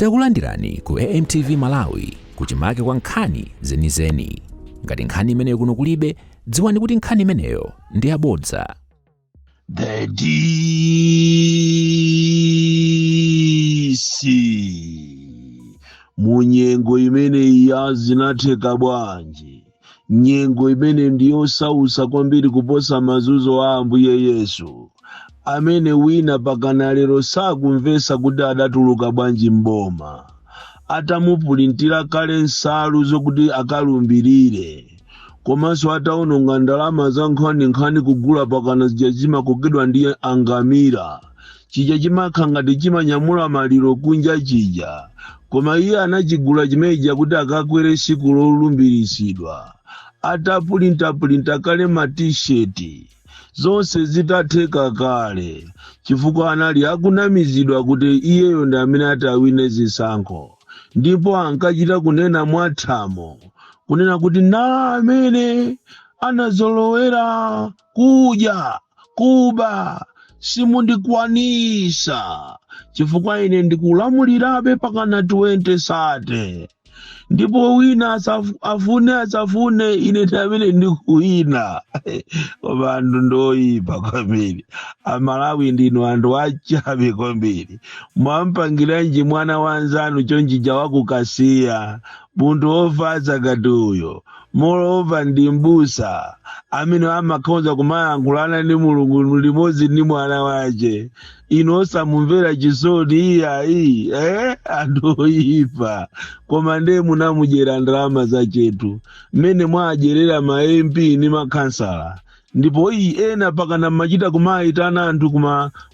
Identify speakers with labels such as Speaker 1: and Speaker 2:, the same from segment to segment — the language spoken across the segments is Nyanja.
Speaker 1: Takulandirani ku AMTV Malawi, kuchimake kwa nkhani zenizeni. Ngati nkhani imeneyo kuno kulibe, dziwani kuti nkhani imeneyo ndi yabodza.
Speaker 2: The DC munyengo imene ya zinatheka bwanji, nyengo imene ndiyosausa kwambiri kuposa mazunzo a Ambuye Yesu, amene wina pakana lero sakumvesa kuti adatuluka bwanji mboma atamupulintira kale nsalu zokuti akalumbirire, komanso ataononga ndalama za nkhaninkhani kugula pakana zija zimakokedwa ndi angamira, chija chimakhala ngati chimanyamula maliro kunja chija, koma iye anachigula chimeneja kuti akakwere siku lolumbiritsidwa, atapulintapulinta kale matisheti, zonse zitatheka kale, chifukwa anali akunamizidwa kuti iyeyo ndi amene ati awine zisankho. Ndipo ankachita kunena mwathamo kunena kuti na amene anazolowera kudya kuba simundikwanisa, chifukwa ine ndikulamulirabe pakana 2030, ndipo wina afune asafune, ine ndi amene ndikuwina. Koma anthu ndoyipa kwambiri. Amalawi ndinu anthu achabe kwambiri. Mwampangiranji mwana wa anzanu chonchija wakukasiya, munthu wofatsa ngati uyo, moreover ndi mbusa amene amakhoza kumayankhulana ndi Mulungu limodzi ndi mwana wace, inu osamumvera chisoni iyayi, eh? Anthu oyipa. Koma ndiye munamudyera ndalama zachetu mmene mwadyerera ma MP ndi makhansala. Ndipo iyi ena pakana mmachita kumayitana anthu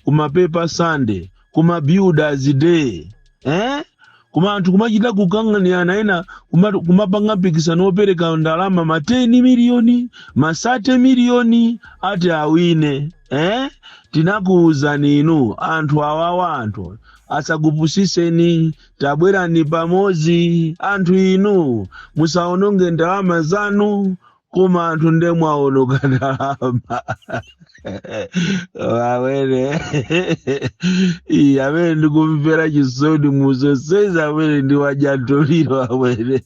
Speaker 2: kuma paper Sunday, kuma Builders Day, eh? Koma anthu kumachita kukang'anirana, ena kumapanga mpikisano wopereka ndalama ma 10 miliyoni, ma 30 miliyoni ati awine, eh? Tinakuwuzani inu anthu awawa, anthu asakupusiseni. Tabwerani pamodzi anthu inu, musaononge ndalama zanu. Koma anthu nde mwaononga ndalama amene iyi. Amene ndikumvera chisoni muzonsezi amene ndi wajantoliro amene.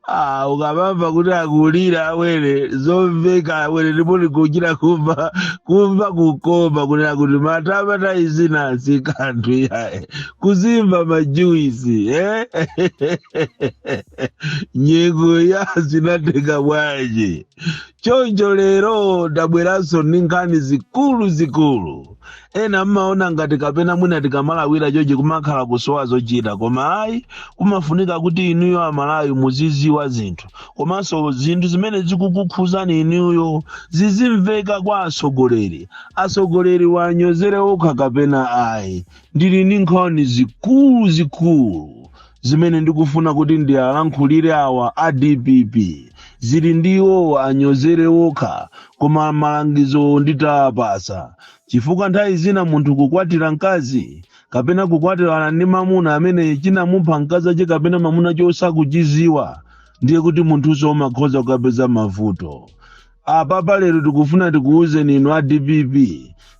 Speaker 2: Ah, ukamamva kuti akulira amwene, zomveka amwene, ndipo ndikuchita kumva kukoma kunena kuti matama taizina si kanthu yaye kuzimva majuisi, eh? Nyengo ya zinatheka bwanji choncho? Lero ndabweranso ndi nkhani zikulu zikulu. Ena mmaona ngati kapena mwina tikamalawira chonchi kumakhala kusowa zochita, koma ayi, kumafunika kuti inuyo Amalawi muziziwa zinthu, komanso zinthu zimene zikukukhuzani inuyo zizimveka kwa atsogoleri. Atsogoleri wanyozere okha kapena ayi. Ndili ndi nkhani zikulu zikulu zimene ndikufuna kuti ndialankhulire awa a DPP. Zili ndiwo anyozere okha, koma malangizo nditawapasa, chifukwa nthawi zina munthu kukwatira mkazi kapena kukwatirana ndi mamuna amene chinamupha mkazi ache kapena mamuna chosakuchiziwa, ndiye kuti munthuso umakhoza kukapeza mavuto. Apapa lero tikufuna tikuwuzeni inu a DPP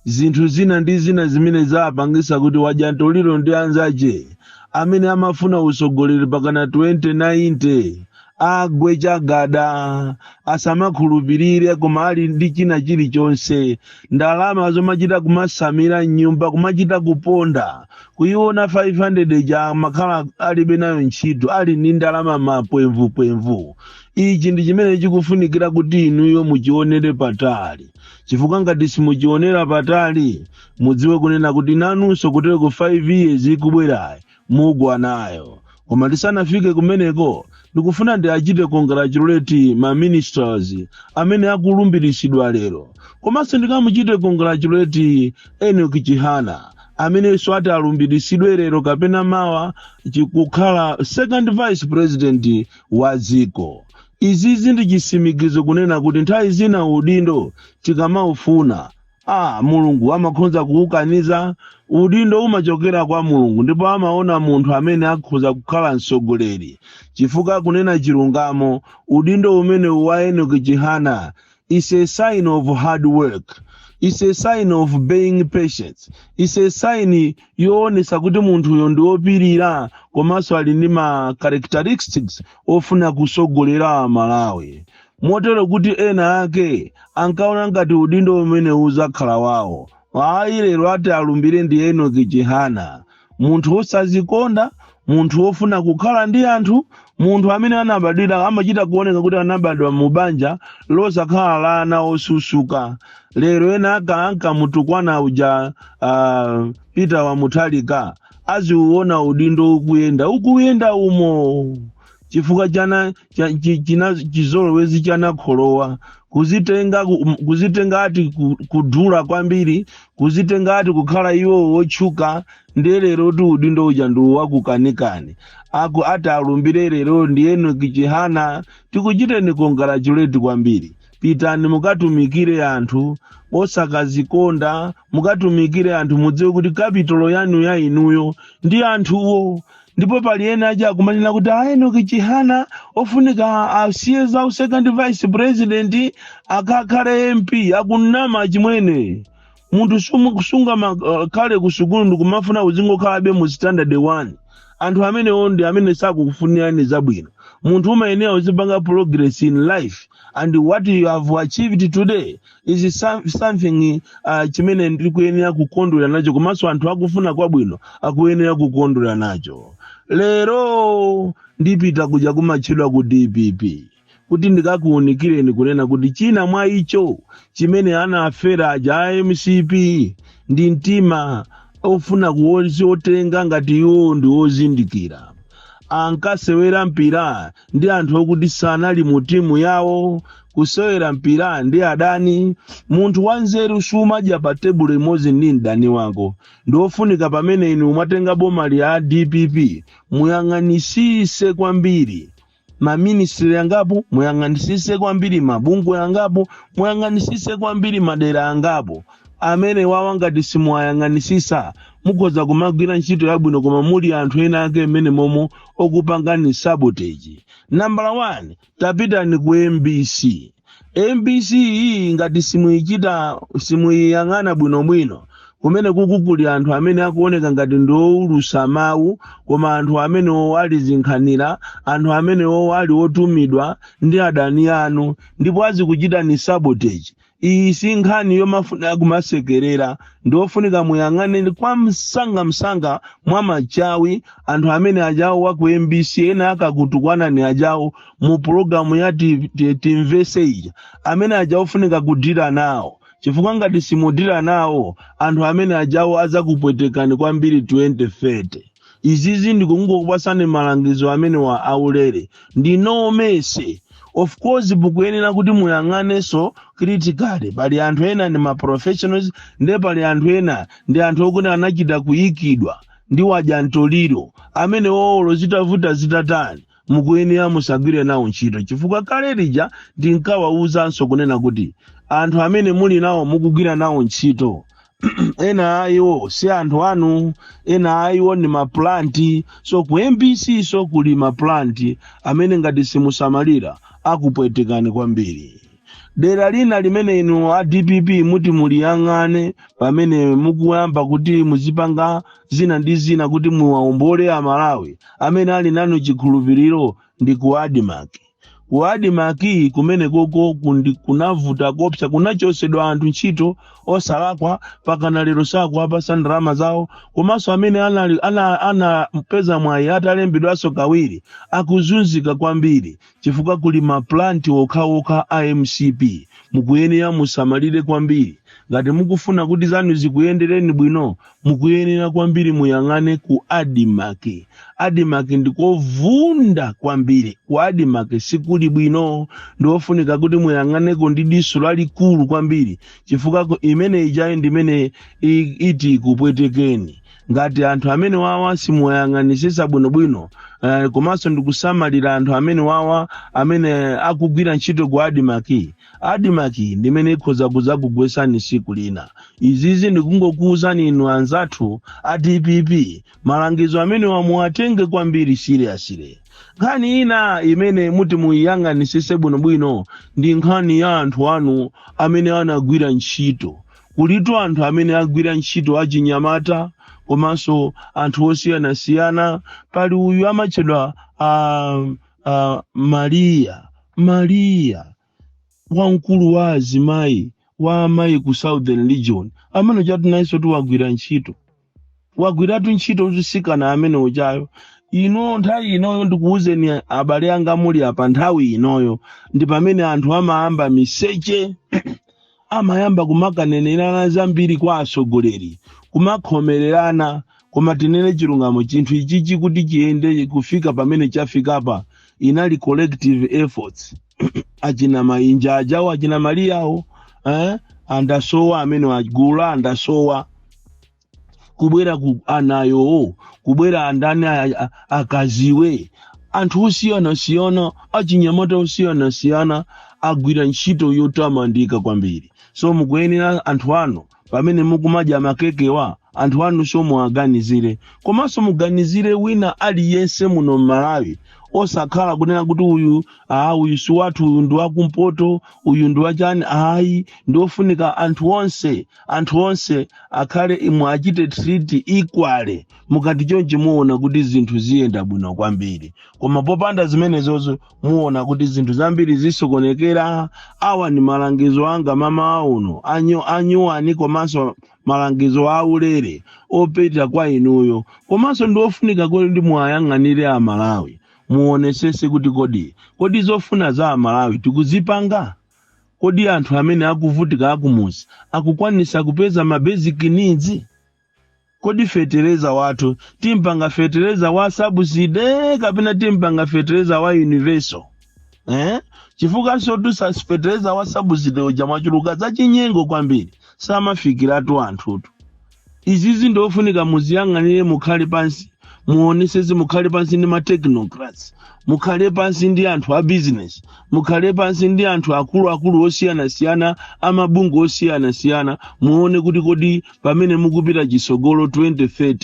Speaker 2: zinthu zina ndi zina zimene zapangisa kuti wajantoliro ndi anzache amene amafuna usogoleri pakana 2090 agwe chagada, asamakhulupirire. Koma ali ndi china chilichonse, ndalama zomachita kumasamira mnyumba, kumachita kuponda kuiona 500 ja makhala alibe nayo ntchito, ali ndi ndalama mapwemvupwemvu. Ichi ndi chimene chikufunikira kuti inuyo muchionere patali, chifukwa ngati simuchionera patali, mudziwe kunena kuti nanunso kutero ku 5 years ikubwerayi mugwa nayo. Koma tisanafike kumeneko, ndikufuna ndiachite congratulate ma ministers amene akulumbiritsidwa lero, komanso ndikamuchite congratulate Enoch Chihana amenenso ati alumbiritsidwe lero kapena mawa kukhala second vice president wa dziko. Izizi ndi chisimikizo kunena kuti nthawi zina udindo tikamaufuna, Mulungu amakhoza kuukaniza. Udindo umachokera kwa Mulungu, ndipo amaona munthu amene akhoza kukhala mtsogoleri, chifukwa kunena chilungamo, udindo umene wa Enoch Chihana is a sign of hard work. Is a sign of being patient. Is a sign yoonesa kuti munthuyo ndi wopirira, komanso ali ndi ma characteristics ofuna kusogolera Malawi. Motero kuti ena ake ankaona ngati udindo umene uzakhala wawo. Ayi, lero ati alumbire ndi Enoki Chihana, munthu wosazikonda, munthu wofuna kukhala ndi anthu, munthu amene anabadwira, amachita kuoneka kuti anabadwa mu banja losakhala la ana osusuka. Lero ena aka ankamutukwana uja, Peter wa Mutharika, aziuona udindo ukuyenda, ukuyenda umo, chifukwa chana china chizolowezi chanakholowa kuzitenga, kuzitenga ati kudula kwambiri, kuzitenga ati kukhala iwo wotchuka. Ndiye lero ti udindo uja ndi wakukanikani. Aku ati alumbire lero ndi Enoki Chihana. Tikuchiteni congratulate kwambiri. Pitani mukatumikire anthu, osakazikonda. Mukatumikire anthu, mudziwe kuti capital yanu ya inuyo ndi anthuwo. Ndipo pali ena aja akumanena kuti a Enoki Chihana ofunika asiye za second vice president, akakhale MP. Akunama chimwene. Munthu sunga khale ku sukulu ndikumafuna uzingokhalabe mu standard 1. Anthu amenewo ndi amene sakukufunirani zabwino. Munthu umayenera uzipanga progress in life, and what you have achieved today is something chimene ndikuyenera kukondwera nacho, komanso anthu akufuna kwabwino akuyenera kukondwera nacho. Lero ndipita kuja kumatchedwa ku DPP kuti ndikakuwunikireni kunena kuti china mwa icho chimene anafera aja a MCP ndi mtima ofuna kuotenga ngati iwo ndi ozindikira. Ankasewera mpira ndi anthu okuti sanali mu timu yawo, kusewera mpira ndi adani. Munthu wanzeru sumadya pa tebulo imodzi ndi mdani wako. Ndiofunika pamene inu mwatenga boma lya DPP, muyang'anisise kwambiri ma ministry angapo, muyang'anisise kwambiri mabungwe angapo, muyang'anisise kwambiri madera angapo amene wawa. Ngati simuwayang'anisisa, mukhoza kumagwira ntchito yabwino, koma muli anthu ena ake mmene momo okupangani sabotage. Nambala 1, tapitani ku MBC. MBC iyi ngati simuyichita, simuyiyang'ana bwinobwino, kumene kuku kuli anthu amene akuoneka ngati ndi owulusa mawu, koma anthu amenewo ali zinkhanira, anthu amenewo ali otumidwa ndi adani anu, ndipo azikuchitani sabotage. Iyi si nkhani yomafuna kumasekerera. Ndiofunika muyang'ane kwa msangamsanga mwa machawi anthu amene ajawo wa ku MBC. Ena akakutukwanani ajawo mu pulogalamu ya Timvese ija, amene aja ofunika kudira nawo, chifukwa ngati simudira nawo anthu amene ajawo, azakupwetekani kwambiri 2030. Izizi ndikungokupasani malangizo amene wa aulere ndi no mercy. Of course, mukuyenera kuti muyang'anenso critically. Pali anthu ena ndi ma professionals, ndiye pali anthu ena ndi anthu okuti anachita kuyikidwa ndi wajantoliro. Amene olo zitavuta zitatani, mukuyenera musagwire nawo ntchito, chifukwa kale lija ndinkawawuzanso kunena kuti anthu amene muli nawo, mukugwira nawo ntchito, ena ayiwo si anthu anu, ena ayiwo ndi ma plant. So ku MBC so kuli ma plant amene ngati simusamalira akupwetekani kwambiri. Dera lina limene inu a DPP muti muliyang'ane pamene mukuyamba kuti muzipanga zina ndi zina kuti muwaombole Amalawi amene ali nanu chikhulupiriro ndi ku ADMARC. Ku ADMARC kumene koko kunavuta kopsa, kunachosedwa anthu ntchito osalakwa, pakana lero sakuwapasa ndalama zawo. Komanso amene anapeza mwayi atalembedwanso kawiri akuzunzika kwambiri, chifukwa kuli ma plant okhaokha a MCP. Mukuyenera musamalire kwambiri. Ngati mukufuna kuti zanu zikuyendereni bwino, mukuyenera kwambiri muyang'ane ku ADMARC. ADMARC ndikovunda kwambiri. Ku ADMARC sikuli bwino. Ndiofunika kuti muyang'aneko ndi diso lalikulu kwambiri, chifukwa imene ijayi ndimene iti ikupwetekeni ngati anthu amene wawa simuyang'anisisa bwinobwino. Komanso ndikusamalira anthu amene wawa amene akugwira ntchito ku ADMARC. ADMARC ndimene ikhoza kuzakugwesani siku lina. Izizi ndikungokuwuzani inu anzathu a DPP, malangizo amene wamuwatenge kwambiri seriously. Nkhani ina imene muti muyiyang'anisise bwinobwino ndi nkhani ya anthu anu amene anagwira ntchito. Kulitu anthu amene agwira ntchito, achinyamata komanso anthu osiyanasiyana. Pali uyu amatchedwa Maria, Maria wamkulu wa azimayi, wa amayi ku Southern Region, amene chatu nayenso tiwagwira ntchito, wagwiratu ntchito uzisikana amene uchayo. Ino nthawi inoyo, ndikuwuzeni abale anga muli apa, nthawi inoyo ndi pamene anthu amayamba miseche, amayamba kumakanenerana zambiri kwa atsogoleri, kumakhomererana. Koma tinene chilungamo, chinthu ichichi kuti chiyende kufika pamene chafikapa inali collective efforts. Achina Mainja ajawo, achina Mariyawo, eh? Andasowa amene agula, andasowa kubwera ku anayowo, kubwera andani, akaziwe, anthu osiyanasiyana, achinyamata osiyanasiyana agwira ntchito yotamandika kwambiri. So mukuyenera anthu anu, pamene mukumadya makekewa, anthu anu so muwaganizire, komanso muganizire wina aliyense muno mMalawi, osakhala kunena kuti uyu, uyu si wathu, uyu ndi wakumpoto, uyu ndi wachani. Ayi, ndiofunika anthu onse, anthu onse akhale imwe, achite treat equally. Mukati chonchi muona kuti zinthu ziyenda bwino kwambiri, koma popanda zimenezozo muona kuti zinthu zambiri zisokonekera. Awa ni malangizo anga mama uno anyuwani, komanso malangizo aulere opita kwa inuyo. Komanso ndiofunika kuti ndi muwayang'anire Amalawi, muonesese kuti kodi zofuna za Amalawi tikuzipanga? Kodi anthu amene akuvutika akumuzi akukwanisa kupeza ma basic needs? Kodi fetereza wathu timpanga fetereza wa subsidy kapena timpanga fetereza wa universal, eh? Chifukwa sotusa fetereza wa subsidy uja mwachuluka zachinyengo kwambiri, samafikiratu anthutu. Izizi ndofunika muziyang'anire, mukhale pansi muonesese, mukhale pansi ndi ma technocrats, mukhale pansi ndi anthu a business, mukhale pansi ndi anthu akuluakulu osiyanasiyana, amabungwe osiyanasiyana, muone kuti kodi pamene mukupita chisogolo 2030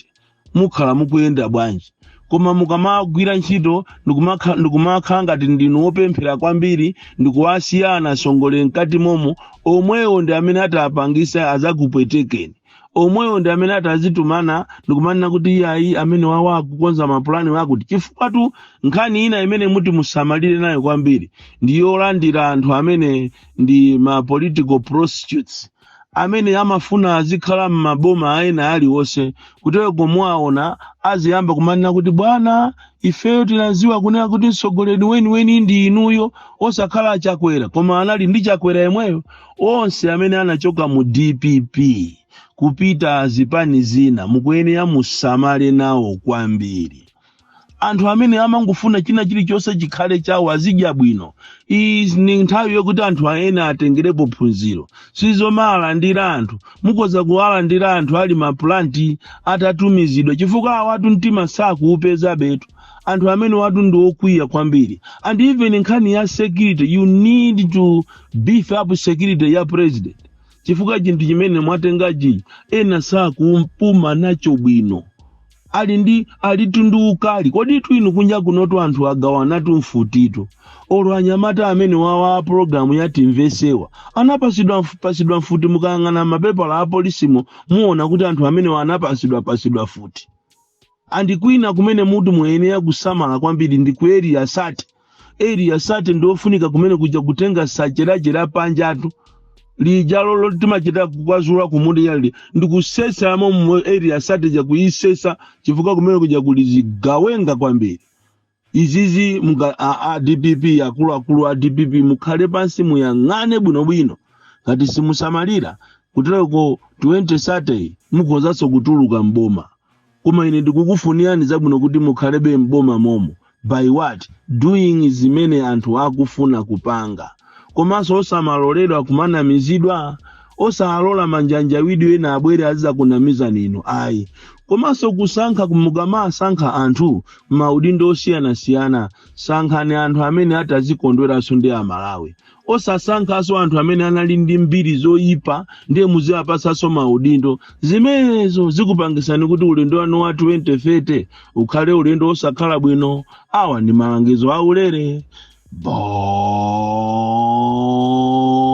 Speaker 2: mukhala mukuyenda bwanji. Koma mukamagwira ntchito ndikumakhala ngati ndinu wopemphera kwambiri, ndikuwasiyana asongole mkati momo, omwewo ndi amene atapangisa azakupwetekeni, omwewo ndi amene atazitumana ndikumanena kuti iyayi, amene wawa akukonza mapulani wakuti. Chifukwa tu nkhani ina imene muti musamalire nayo kwambiri ndi yolandira anthu amene ndi ma political prostitutes, amene amafuna azikhala m'maboma ena aliwonse. Kutero muwaona aziyamba kumanena kuti, "Bwana, ifeyo tinaziwa kunena kuti mtsogoleri weniweni ndi inuyo, osakhala Chakwera." Koma anali ndi Chakwera yemweyo. Onse amene anachoka mu DPP kupita zipani zina, mukuyenera musamale nawo kwambiri. Anthu amene amangofuna china chilichonse chikhale chawo, azidya bwino. Iyi ni nthawi yokuti anthu ena atengerepo phunziro. Sizomalandira anthu, mukoza kuwalandira anthu ali ma plant atatumizidwa, chifukwa awatu mtima sakuupeza betu. Anthu amene watu ndi okwiya kwambiri. And even nkhani ya security, you need to beef up security ya president, chifukwa chinthu chimene mwatengachi ena sakumpuma nacho bwino, ali ndi alitu ndi ukali. Kodi inu kunja kunotu anthu agawanatu mfutito? Olo anyamata amene wawa program ya Timvesewa anapasidwa pasidwa mfuti. Mukayang'ana mapepala a polisimo muona kuti anthu amene anapasidwa pasidwa futi. And kwina kumene muti muyenera kusamala kwambiri ndi ku Area 30. Area 30 ndiofunika kumene kuja kutenga sacherachera panjatu lijalo timachita kukwazula kumuti yali ndikusesamo mu Area 30, ja kuisesa, chifukwa kumene kuja kuli zigawenga kwambiri. Izizi muka a DPP, akuluakulu a DPP, mukhale pansi muyang'ane bwinobwino. Ngati simusamalira, kutereko 2030 mukhozanso kutuluka mboma. Koma ine ndikukufunirani zabwino kuti mukhalebe mboma momo by what doing zimene anthu akufuna kupanga, komanso osamaloledwa kumanamizidwa, osalola manjanjawidwe ena abwere azizakunamiza nino, ayi. Komanso kusankha, mukamasankha anthu maudindo osiyanasiyana, sankhani anthu amene atazikondweranso ndi Amalawi, osasankhanso anthu amene anali ndi mbiri zoyipa ndiye muziwapasanso maudindo. Zimenezo zikupangisani kuti ulendo wanu wa 2030 ukhale ulendo osakhala bwino. Awa ndi malangizo aulere.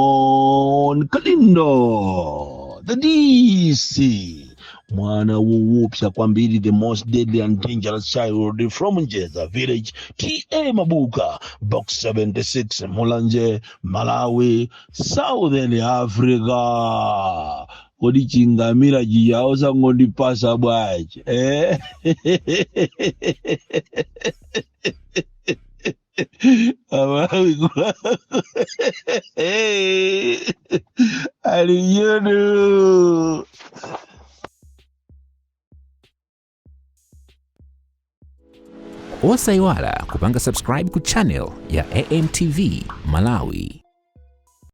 Speaker 2: Bon Kalindo, The DC, mwana woopsa kwambiri, the most deadly and dangerous child from Njeza village, TA Mabuka, Box 76, Mulanje, Malawi, Southern Africa. Kodi chingamira chija osangondipasa bwanji, eh? Amalawi ali yunu.
Speaker 1: Osayiwala kupanga subscribe ku channel ya AMTV Malawi.